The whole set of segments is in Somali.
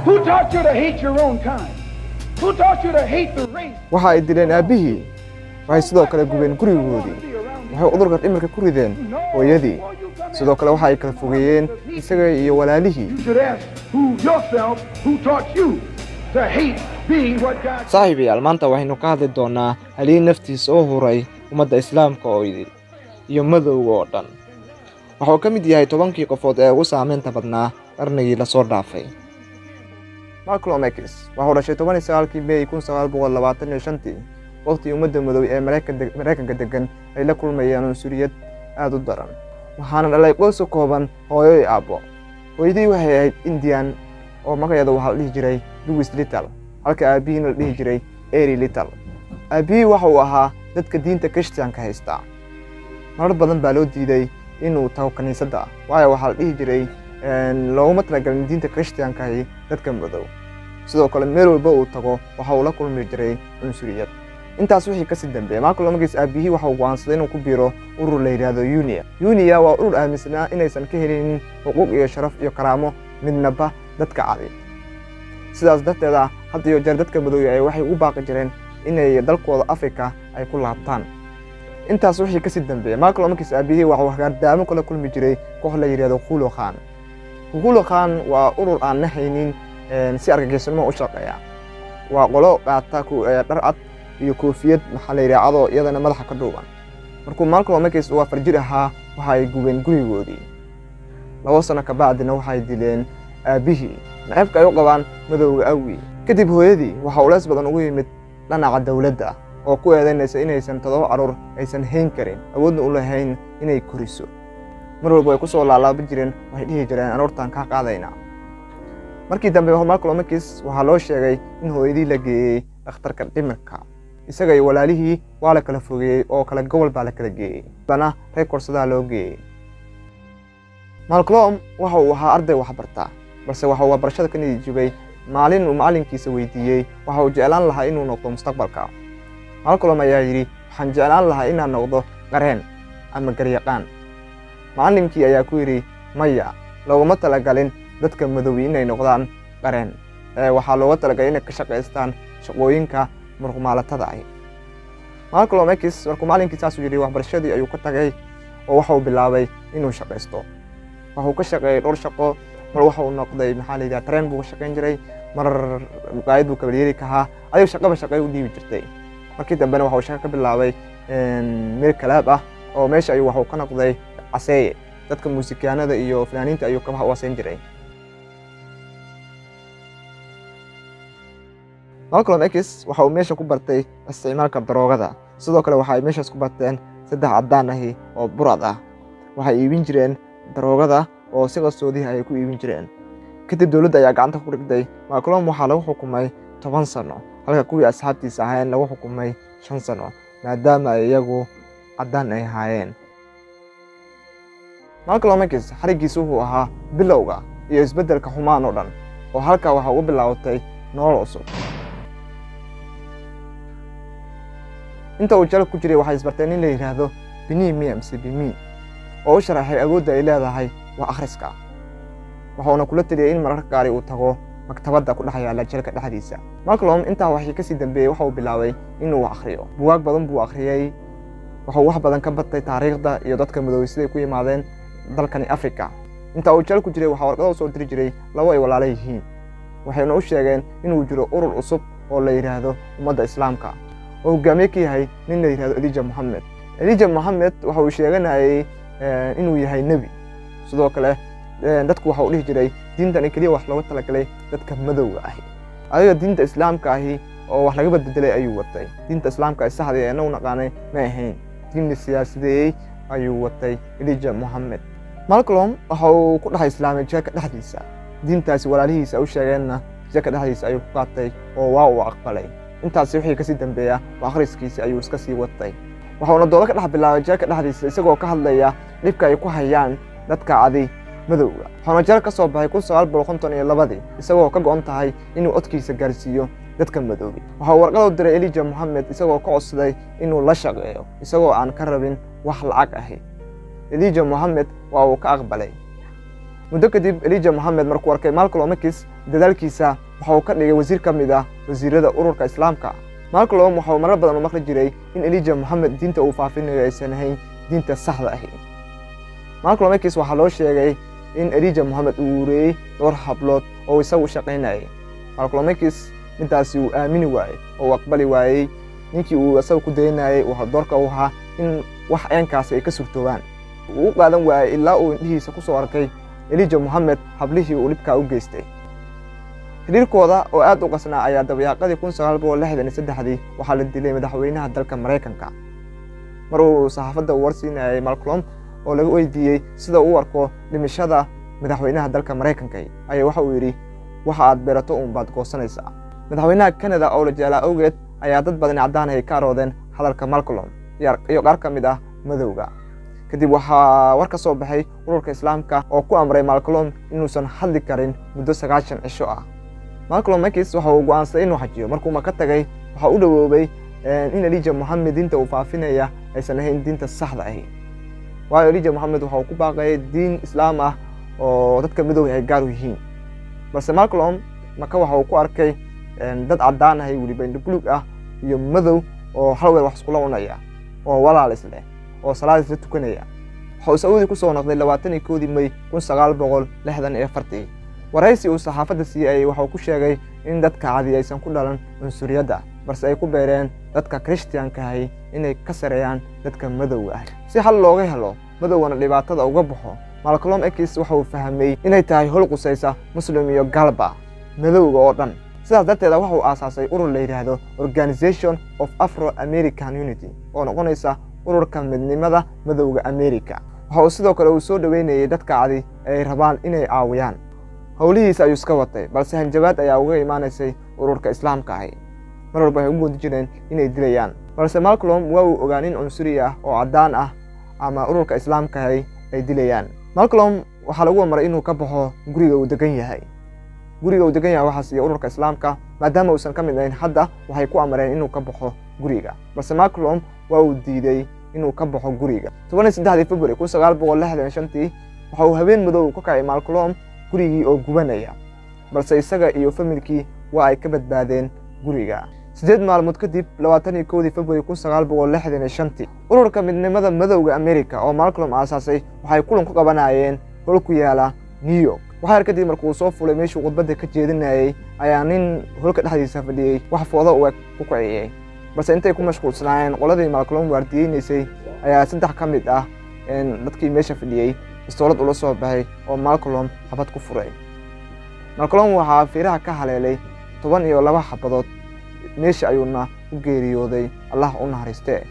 Who taught you to hate your own kind? Who taught you to hate the race? Waxa ay dileen aabbihii. Waxay sidoo kale gubeen gurigoodii. Waxay cudurka dhimirka ku rideen hooyadii. Sidoo kale waxa ay kala fogeeyeen isaga iyo walaalihii. You should ask who yourself who taught you to hate being what God Saaxiibayaal, maanta waxaynu ka hadli doonaa halii naftiisa oo huray ummadda Islaamka oo idil iyo madowga oo dhan. Waxuu ka mid yahay 10-kii qofood ee ugu saameynta badnaa qarnigii lasoo dhaafay. Malcolm X waxuu dhashay 19-kii May 1925-tii, waqtii ummadda madow ee Maraykanka degan ay la kulmayeen cunsuriyad aad u daran. Waxaana dhalay qoys ka kooban hooyo iyo aabbo. Hooyadii waxay ahayd Indian oo magaceeda waxaa la dhihi jiray Louis Little, halka aabbihiina la dhihi jiray Eri Little. Aabbihii waxa uu ahaa dadka diinta Kirishtaanka haysta. Marar badan baa loo diiday inuu tago kaniisadda, waayo waxaa la dhihi jiray looguma talagalin diinta Kirishtaankahi dadka madow. Sidoo kale meel walba uu tago waxa uu la kulmi jiray cunsuriyad. Intaas wixii kasii dambeeyay, Malcolm X aabbihii waxa uu go'aansaday inuu ku biiro urur la yidhaahdo UNIA. UNIA waa urur aaminsanaa inaysan ka helinin xuquuq iyo sharaf iyo karaamo midnaba dadka cadi. Sidaas darteeda had iyo jeer dadka madow ay waxay ugu baaqi jireen inay dalkooda Afrika ay ku laabtaan. Intaas wixii kasii dambeeyay, Malcolm X aabbihii waxa uu hagaardaamo kala kulmi jiray koox la yidhaahdo Kulo Khan. Kulo Khan waa urur aan nahaynin, si argagixisnimo u shaqeeya. Waa qolo qaata dhar cad iyo koofiyad, maxaa la yidhaha, cadoo iyadana madaxa ka dhuuban. Markuu Malcolm X uu 4 jir ahaa, waxa ay gubeen gurigoodii. 2 sano ka bacdina waxay dileen aabbihii, naceebka ay u qabaan madowga awgii. Kadib hooyadii waxa culays badan ugu yimid dhinaca dowladda oo ku eedaynaysa inaysan 7 carruur aysan hayn karin, awoodna u lahayn inay koriso. Mar walba way ku soo laalaaban jireen, waxay dhihi jireen, "Aroortaan kaa qaadaynaa." Markii dambe Malcolm X waxaa loo sheegay in hooyadii la geeyey dhakhtarka dhimirka. Isaga iyo walaalihii waa la kala fogeeyey oo kala gobol baa la kala geeyey, dana reer korsadaa loo geeyey. Malcolm waxa uu ahaa arday waxbarta, balse waxa uu waxbarashada ka niyad jibay maalin uu macallinkiisa weydiiyey waxa uu jeclaan lahaa inuu noqdo mustaqbalka. Malcolm ayaa yidhi, "Waxaan jeclaan lahaa inaan noqdo qareen ama garyaqaan." Macallinkii ayaa ku yidhi, "Maya, looguma talagalin dadka madowi inay noqdaan qareen, ee waxaa looga talagalay inay ka shaqaystaan shaqooyinka muruqmaalatada ahi." Malcolm X markuu macallinkii saasuu yidhi, waxbarashadii ayuu ka tagay oo waxa uu bilaabay inuu shaqaysto. Waxuu ka shaqeeyey dhowr shaqo. Mar waxa uu noqday, maxaa la yidhaha, tareen buu ka shaqayn jiray, mar muqaayad buu kabalyeeri ka ahaa. Adigo shaqaba shaqay u dhiibi jirtay. Markii dambena waxa uu shaqo ka bilaabay meel club ah oo meesha ayuu waxuu ka noqday caseeye. Dadka muusikaanada iyo fanaaniinta ayuu kabaha u aseyn jiray. Malcolm X waxa uu meesha ku bartay isticmaalka daroogada. Sidoo kale waxa ay meeshaas ku barteen saddex caddaan ahi oo burad ah. Waxay iibin jireen daroogada oo si qarsoodihi ayay ku iibin jireen. Kadib dowladda ayaa gacanta ku dhigtay. Malcolm waxaa lagu xukumay 10 sano, halka kuwii asxaabtiisa ahayn lagu xukumay 5 sano, maadaama ay iyagu caddaan ay ahaayeen. Malcolm X xariggiisu wuxuu ahaa bilowga iyo isbeddelka xumaan oo dhan, oo halkaa waxaa ugu bilaabatay nolol cusub. Inta uu jalka ku jiray waxay isbarteen nin la yidhaahdo Bini Mia mise Bimi, oo u sharaxay awoodda ay leedahay wax akhriska. Waxuuna kula taliyey in mararka qaari uu tago maktabadda ku dhex yaalla jeelka dhexdiisa. Malcolm intaa waxii kasii dambeeyey waxa uu bilaabay inuu wax akhriyo. Bugaag badan buu akhriyey. Wuxuu wax badan ka bartay taariikhda iyo dadka madoobay siday ku yimaadeen dalkani Africa. Inta uu jeel ku jiray waxaa warqada usoo diri jiray labo ay walaalo yihiin, waxayna u sheegeen inuu jiro urur cusub oo la yidhaahdo Ummadda Islaamka, oo hogaamiye ka yahay nin la yidhahdo Elijah Mohammed. Elijah Mohammed waxa uu sheeganayay inuu yahay nebi. Sidoo kale dadku waxa uu dhihi jiray diintani keliya wax looga talagalay dadka madowga ahi. Adiga diinta Islaamka ahi oo wax laga badbedelay ayuu watay. Diinta Islaamka ee saxda ee inagu naqaanay ma ahayn, diin la siyaasideeyey ayuu watay Elijah Mohammed. Malcolm waxa uu ku dhex islaamay jeelka dhexdiisa. Diintaasi walaalihiisa u sheegeenna jeelka dhexdiisa ayuu ku qaatay oo waa uu aqbalay. Intaasi wixii kasii dambeeya wax akhriskiisii ayuu iska sii watay. Waxuuna doodo ka dhex bilaabay jeelka dhexdiisa, isagoo ka hadlaya dhibka ay ku hayaan dadka cadi madowga. Waxuuna jeel ka soo baxay 1952-dii, isagoo ka go'on tahay inuu codkiisa gaarsiiyo dadka madoobay. Waxa uu warqada u diray Elijah Mohammed, isagoo ka codsaday inuu la shaqeeyo, isagoo aan ka rabin wax lacag ahi. Elijah Mohammed waa uu ka aqbalay. Muddo kadib, Elijah Moxamed markuu arkay Malcolm X dadaalkiisa, waxa uu ka dhigay wasiir ka mid ah wasiirada ururka Islaamka. Malcolm waxa uu marar badan u maqli jiray in Elijah Moxamed diinta uu faafinayo aysan ahayn diinta saxda ahi. Malcolm X waxaa loo sheegay in Elijah Moxamed uu ureeyey dhowr hablood oo isagu u shaqaynayay. Malcolm X midaasi uu aamini waayey oo uu aqbali waayey ninkii uu isagu ku daynayay uu haldoorka u ahaa in wax eenkaasi ay ka suurtoobaan. Uu u qaadan waayey ilaa uu indhihiisa ku soo arkay Elijah Moxamed hablihii uu dhibkaa u geystay. Xiriirkooda oo aad u qasnaa ayaa dabayaaqadii 1963dii waxaa la dilay madaxweynaha dalka Maraykanka. Mar uu saxaafadda u warsiinayay Malcolm oo laga weydiiyey sida uu u arko dhimashada madaxweynaha dalka Maraykanka, ayaa waxa uu yidhi: "Waxa aad beerato uun baad goosanaysaa." Madaxweynaha Canada oo la jeclaa awgeed ayaa dad badan caddaan ay ka aroodeen hadalka Malcolm iyo qaar ka mid ah madowga. Kadib waxaa war ka soo baxay ururka Islaamka oo ku amray Malcolm inuusan hadli karin muddo 90 cisho ah. Malcolm X waxa uu go'aansaday inuu xajiyo. Markuu Maka tagay, waxa u dhawoobay in Elijah Moxamed diinta uu faafinaya aysan ahayn diinta saxda ahi, waayo Elijah Moxamed waxa uu ku baaqayay diin Islaam ah oo dadka midowga ay gaar u yihiin. Balse Malcolm Maka waxa uu ku arkay dad caddaan ahay, weliba indho buluug ah, iyo madow oo hal weel wax iskula cunaya oo walaal isleh oo salaad isla tukanaya. Waxa uu Sacuudi ku soo noqday 21dii May 1964. Waraysi uu saxaafadda siiyey waxa uu ku sheegay in dadka cadi aysan ku dhalan cunsuriyadda, balse ay ku beereen dadka Kirishtiyaanka ahi inay ka sareeyaan dadka madowga ah. Si xal looga helo madowgana dhibaatada uga baxo, Malcolm X waxa uu fahmay inay tahay hol qusaysa Muslim iyo galba, madowga oo dhan. Sidaas darteeda waxa uu aasaasay urur la yidhaahdo Organization of Afro American Unity, oo noqonaysa ururka midnimada madowga America. Waxa uu sidoo kale uu soo dhoweynayay dadka cadi ay rabaan inay caawiyaan. Howlihiisa ayuu iska watay, balse hanjabaad ayaa uga imaanaysay ururka Islaamka ahi. Mar walba waxay u goodi jireen inay dilayaan, balse Malcolm waa uu ogaa nin cunsuri ah oo caddaan ah ama ururka Islaamka ahi ay dilayaan. Malcolm waxaa lagu amaray inuu ka baxo guriga uu degan yahay. Guriga uu degan yahay waxaa siiya ururka Islaamka. Maadaama uusan ka mid ahayn hadda, waxay ku amareen inuu ka baxo guriga, balse Malcolm waa uu diiday inuu ka baxo guriga. 13dii February 1965tii waxa uu habeen madow ka kacay Malcolm gurigii oo gubanaya, balse isaga iyo familkii waa ay ka badbaadeen guriga. 8 maalmood kadib, 21dii February 1965tii, ururka midnimada madowga America oo Malcolm aasaasay waxay kulan ku qabanayeen hol ku yaala New York. Waxyar kadib markuu soo fulay meeshuu khudbadda ka jeedinayay, ayaa nin holka dhexdiisa fadhiyey wax foodo u eg ku kiciyey. Balse intay ku mashquulsanaayeen qoladii Malcolm waardiyeynaysay, ayaa saddex ka mid ah dadkii meesha fadhiyey bistoolad ula soo baxay oo Malcolm xabad ku furay. Malcolm waxaa fiiraha ka haleelay 12 xabadood, meesha ayuuna u geeriyooday, Allah u naxariistee.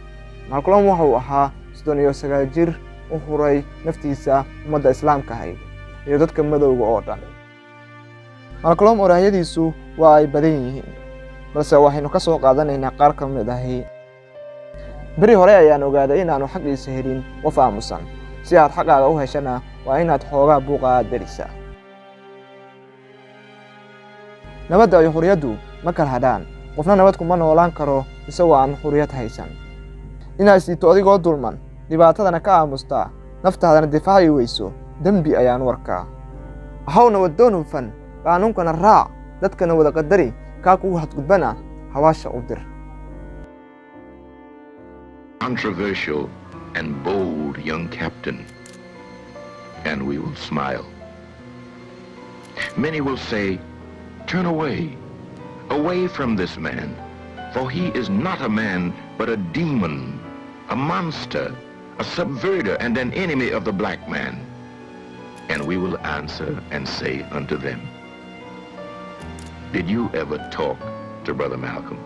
Malcolm wuxuu ahaa 39 jir u huray naftiisa ummadda Islaamka ahayd iyo dadka madowga oo dhan. Malcolm oraahyadiisu waa ay badan yihiin, balse waxaynu ka soo qaadanaynaa qaar ka mid ahi. "Beri hore ayaan ogaaday inaanu xaqiisa helin qof aamusan. Si aad xaqaaga u heshana, waa inaad xoogaa buuqa aad delisaa." "Nabadda iyo xuriyaddu ma kala hadhaan. Qofna nabad kuma noolaan karo isagoo aan xuriyad haysan. Inaad siito adigoo dulman, dhibaatadana ka aamustaa, naftaadana difaaci weyso, dembi ayaan u arkaa." "Ahawna wadoon hufan, qaanuunkana raac, dadkana wada qadari, kaa kugu xadgudbana hawaasha u dir." Controversial and bold young captain, and we will smile. Many will say, "Turn away, away from this man, for he is not a man, but a demon, a monster, a subverter, and an enemy of the black man." And we will answer and say unto them, "Did you ever talk to Brother Malcolm?"